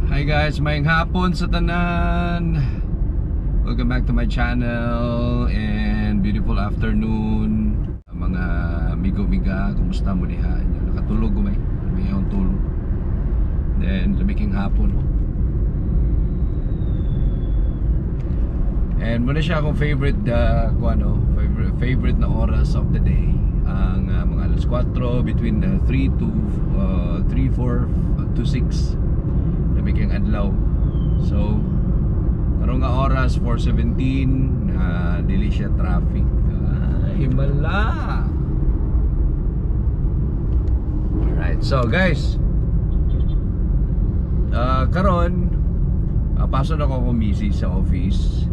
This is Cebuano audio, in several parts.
Hi guys, maayong hapon sa tanan. Welcome back to my channel and beautiful afternoon. Mga amigo-amiga, kumusta mo diha? Nakatulog ko may akong tulog. Then lamiking hapon. And muna siya akong favorite favorite na oras of the day ang mga alas 4 between 3 to 3, 4 to 6. Lamig ang adlaw. So karon nga oras 4:17 na dili siya traffic. Ay, himala. Alright, so guys, karon paso na ko akong busy sa office.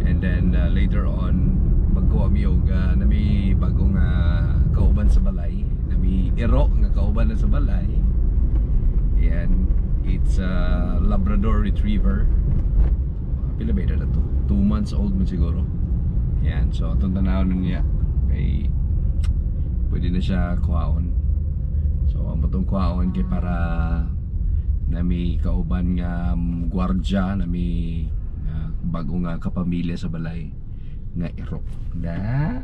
And then later on magkuha mi og nami bagong kauban sa balay, nami iro nga kauban na sa balay. Ayan, it's a Labrador Retriever. Pila ba edad na to? 2 months old man siguro. Ayan, so atong tanawon niya kay pwede na siya kuhaon. So ang batong kuhaon kay para nami kauban nga gwardya, nami bago nga kapamilya sa balay nga iro. Na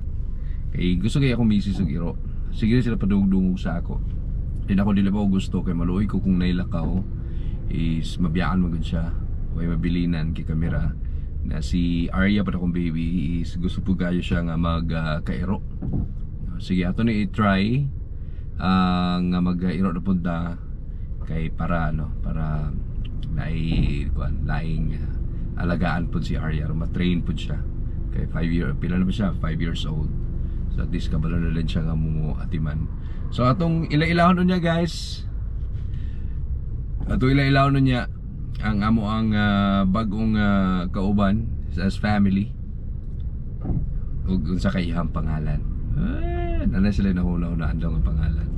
kay gusto kay akong misis og iro. Sige sila padugdungog sa ako. Din ako dili ba gusto kay maluoy ko kung nailakaw is mabiyaan man gud siya. Way mabilinan kay kamera na si Arya pa akong baby is gusto po kayo siya nga mag kairo. Sige ato ni i-try nga mag-iro na punta kay para ano, para naay kuan laing alagaan po si Arya, ma-train po siya. Kay 5 year, pila na ba siya? 5 years old. So at least kabalo na rin siya nga mo atiman. So atong ila-ilahon niya guys. Atong ila-ilahon niya ang amo ang bagong kauban as family. Ug unsa kay iyang pangalan? Nana sila nahuna-hunaan daw ang pangalan.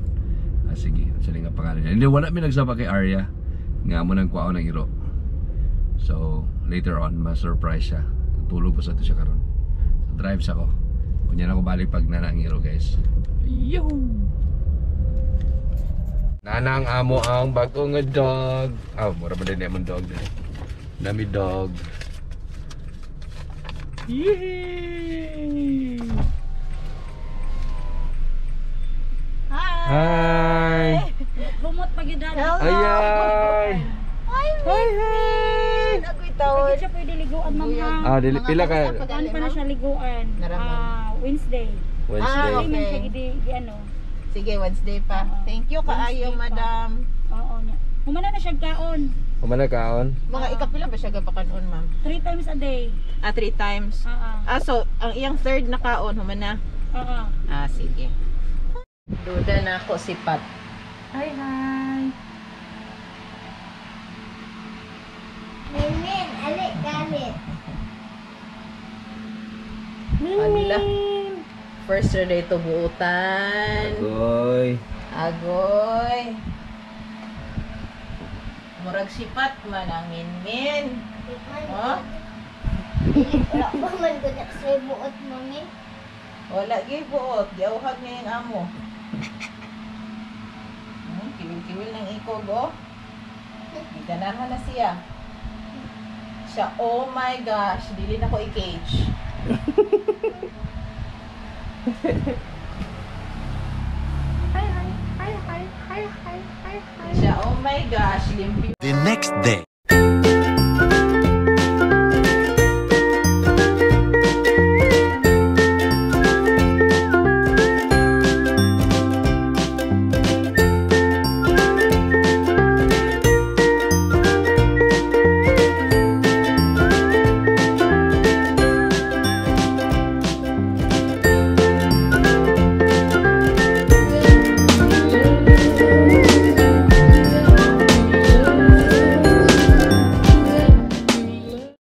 Sige, unsa nga pangalan niya? Hindi wala mi nagsaba kay Arya nga amo nang kuwaon ng iro. So later on ma-surprise siya. Tulog pa sa to siya karon. So drive sa ko. Unya na ko balik pag nana ang iro guys. Yo. Nana ang amo ang bagong nga dog. Ah, mura ba din among dog din. Nami dog. Yay! Hi. Hi. Humot pag yun. Ayay. Hi, Hi, hi. Agoy tawon. Hindi siya pwede liguan, ma'am ha. Ah, dili pila ka. Ano pa na siya liguan? Wednesday. Wednesday. Ah, okay. Siya gidi ano. Sige, Wednesday pa. Thank you kaayo, madam. Oo. Humana na siya kaon. Humana kaon? Mga ikapila ba siya gabakanon, ma'am? 3 times a day. Ah, 3 times. Ah, so ang iyang third na kaon humana. Oo. Ah, sige. Duda na ako si Pat. Hi, hi. Mimin, alik galit. Ala. First day to buutan. Agoy. Agoy. Murag sipat man ang Minmin. Oh? Wala pa man ko na sa buot, mami. Wala gyud buot. Giauhag niya yung amo. Kiwil-kiwil ng ikog, oh. Giganahan na siya. Siya, oh my gosh, dili na ko i-cage. Hi, hi. Hi, hi. Hi, hi. Hi, hi. Siya, oh my gosh, limpyo. The next day.